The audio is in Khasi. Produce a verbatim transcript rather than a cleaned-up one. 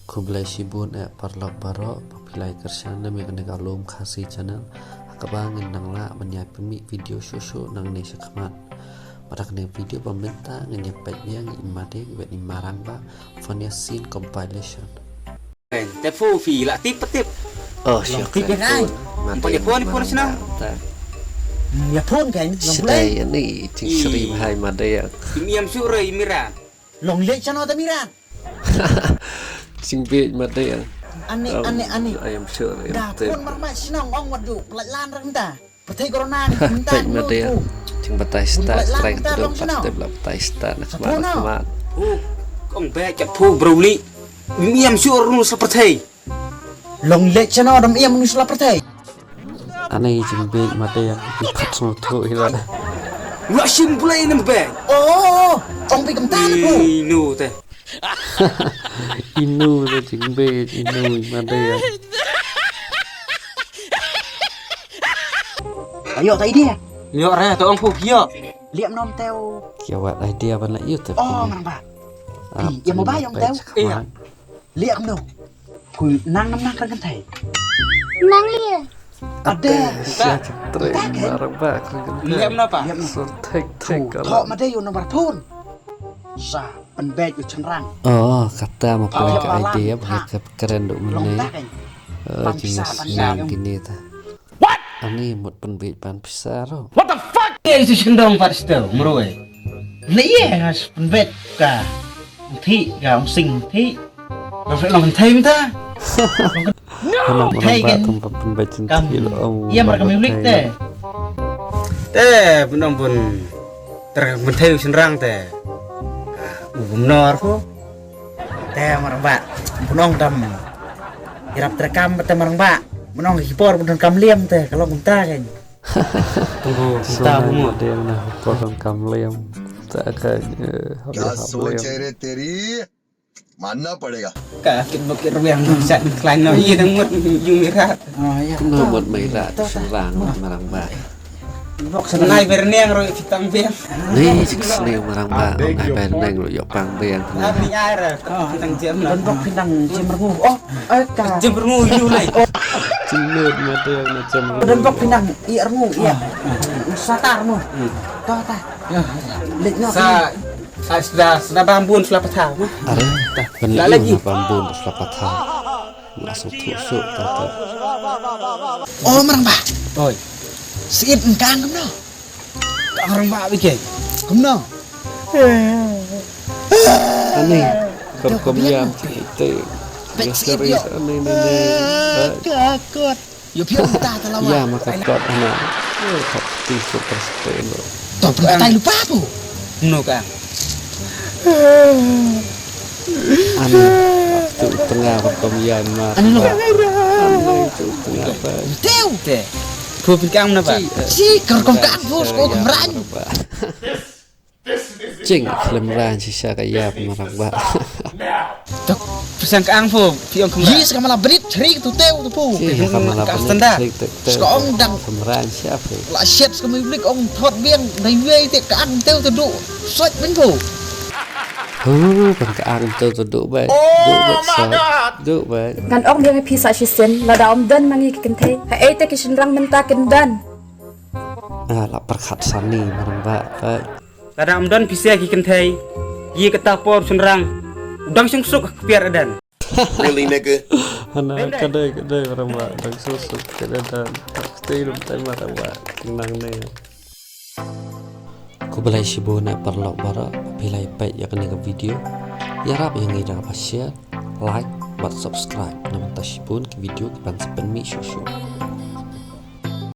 Khublei shibun eh paralok baroh ba phi la ïa kyrshan na ïa kane ka Lum Khasi channel, ha kaba ngin nang lah ban ïa pynmih video shuh shuh nangne shakhmat. Bad ha kane ka video ba mynta ngin ïa peit ïa ngi i Madiang bad i Marangbah, Funniest Scene Compilation. Te phu phi la tip pa tip. Oh, shukran. Tip ïa ngai. Madiang, ïa phone, ïa phone shnong. Ïa phone kan. Shadai ani jingsri bha i Madiang. Im ïam shuh re i Miran. Long leit shano te Miran. Jingbieit Madiang. Ani, ani, ani. I am sure. Da phone marmai shnong ong wat ju pynlait lan rek mynta. Pyrthei corona ni mynta. Peit Madiang. Jingbatai stat, strike tu pat tep la batai stat na khmat na khmat. Ong beit kat phu bro li. Im ïam shuh re nu sa pyrthei. Long leit shano dam ïam nu sa pyrthei. Ani jingbieit Madiang, i pat sngewthuh hi la. Nga shim pule inem beit. Oh, ong beit kumta ne phu. Inu te. Inu te jingbieit, inu i Madiang. Ayo ta idea. Yo re to ong phu yo. Liam nom teu. Kiawat idea ban la yu te. Oh, Marangbah. Ïa mo ba yong teu. Iya. Liam nom. Phu nang nam nang kren kynthei. Nang lia. Ade. Sia kynthei Marangbah kren kynthei. Liam napa? Liam nom. Sur thek thek. Tho ma de yu nombar phone. Sa pynbeit yu chynrang. Oh, kata ma pynbeit ka idea ba ka kren duk mane. Oh, jingïaseng kine ta. What? Ani mut pynbeit pan pisa ro. What the fuck? Ye isi shendong pat sto mroi. Le ye has pynbeit ka. Thi ka ong sing thi. Ka fe long thei mynta. No. Thei kan. Pynbeit sing thi lo ong. Ye mar ka music te. Te pynong pun ter pynthei shenrang te. U bumnor ko. Te Marangbah. Pynong dam. Irap terekam te Marangbah. Pynong ki por pun kam liam te kalau kumta kan. Tunggu kumta bu mo. Dia na por kam liam. Ta ka. क्या सोच है रे तेरी? मानना पड़ेगा। Ka kit bok kit ruang sa klein no ye dang mut yung mirat. Oh ya. Kumno mut mai rat shenrang Marangbah. Bok sa nai ber neng ro fitang biang. Ni sik sni Marangbah nai ber neng ro yok pang biang. Ni ai ra. Tang jem na. Bok pindang jem ru. Oh, ai ka. Jem ru yu lai. Jinglut mate na jem ru. Bok pindang i ru ya. Satar mo. Ta ta. Lek no. Sa Sa sda sda bambun sula patha. Are ta. La lagi bambun sula patha. La su tu su ta ta. Oh Marangbah. Oi. Siit engkang kumno? Kang Marangbah bike. Kumno? Ani. Kum kum yam te. Pek siit yo. Ani ni ni. Kakot. Yo phi ong ta ta lawa. Ya ma ka kot ana. Yo kot ti super spelo. To pun tai lupa pu. No ka. Ani tu tengah berkom yan ma. Ani lo. Ani tu tengah apa? Teu te. Pu pin kang na ba. Si kerkom kang pu ko kemran. Ching khlem ran shisha ka ïap Marangbah. Tok pyrshang ka ang phu phi ong khlem ran. Yes ka mala brit chri tu teu tu phu. Ka mala brit chri tu teu. Ska ong dang khlem ran shisha phi. La shet ska mui blik ong thot biang dai wei te ka ang teu tu du. Sot bin phu. Hu kan ka ang teu tu du bai. Du bai sot. Du bai. Ngan ong biang phi sa shisien lada ym don ma ngi ki kynthei. Ha ei te ki shynrang mynta kin don. Ah, la pyrkhat sani Marangbah. Lada ym don pisa ki kynthei, ïa kata por shynrang u dang suk suk ha kpiar adan. Really, nigga? Hana kadai kadai Marangbah dang suk suk kpiar adan. Kti rum tai Marangbah nang ne. Khublei shibun paralok baroh phi la ïa peit ïa kane ka video. Ïarap ïa ngi da kaba share, like bad subscribe. Namar ta shibun ki video ki ban sa pynmih shuh shuh.